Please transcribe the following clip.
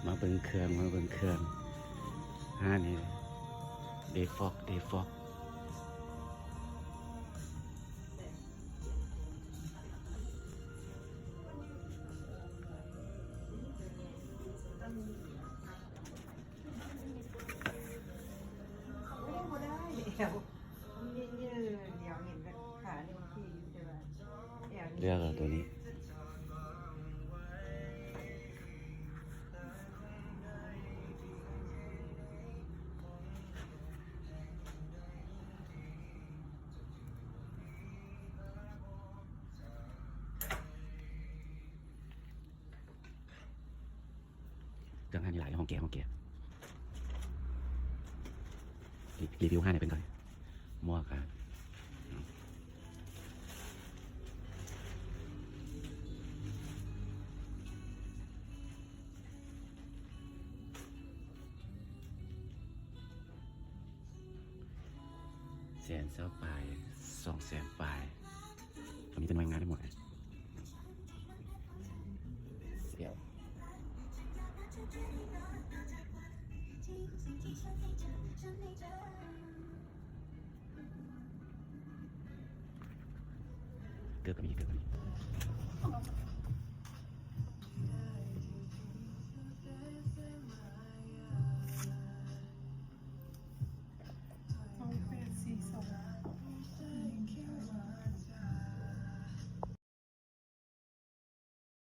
ມາເບິ່ງເຄື່ອງ ມາເບິ່ງເຄື່ອງ ຮ້ານນີ້ ເດຟອກ ເດຟອກ. ເລືອກເອົາຕົວນີ້. ເຄື່ອງຮ້ານນີ້ຫຼາຍ ຫ້ອງແກະ ຫ້ອງແກະ ຣີ ຣີວິວຮ້ານໃຫ້ເພິ່ນກ່ອນ ໝວກກະ ແສນຊາວປາຍ ສອງແສນປາຍ ກະມີແຕ່ໜ່ວຍງາມໄດ້ໝົດ. ເກີບກະມີ ເກີບກະມີ.